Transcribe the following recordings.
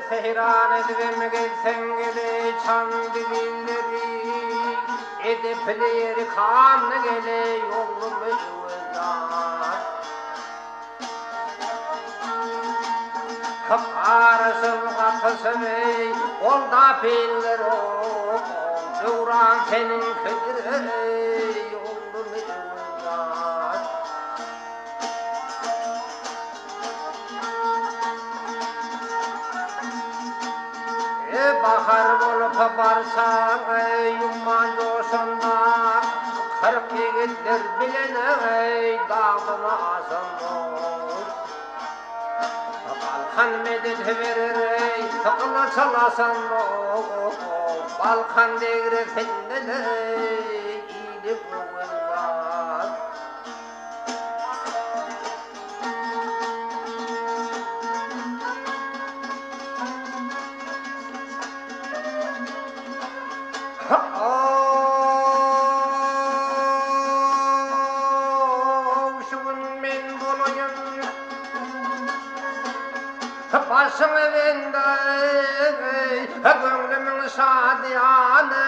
Seýran edibem gezseň gele Çandybilleri, Edepli ýeri kanly gele Oglum Öwez jan. Garyşyp gatyşyp eý, Goldap iller o, Döwran seniňkidir eý, Oglum Öwez jan. Bahar bolup barsaň, umman joşanda, 40 ýigitler bilen dagdan aşanda. Galkan medet berer, gylyç alasanda, Balkan degresinde ili göwün bar. Şu gün men bolaýyn Başyňy bende, Göwnümiň şadyýany,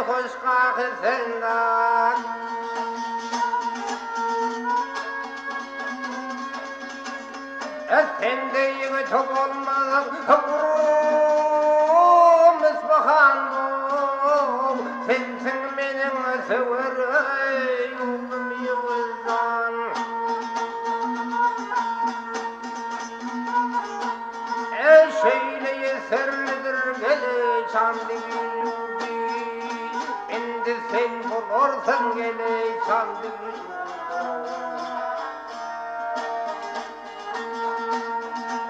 Hoşgahy sende. Sende ýigit bolmaz, Gurum Ispahan bol, Sensiň meniň söwer ýurdum ýygyldan. Şeýle ýeserlidir gele Çandybil ýurdy, Indi sen bolarsyň gele Çandybil ýurdy.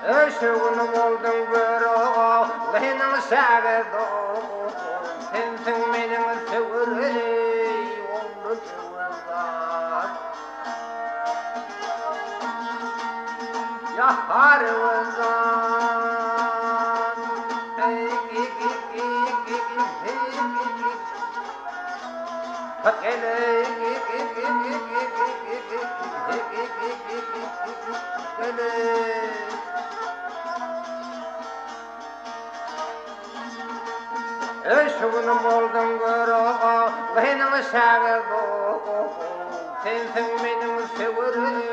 Eşegini bolduň Göroglynyň şägirdi Sensiň meniň söwer eý ogly Öwezjan. Ýahar Öwezjan. Şu günüm bolduň Göroglynyň şägirdi, Sensiň meniň söwer.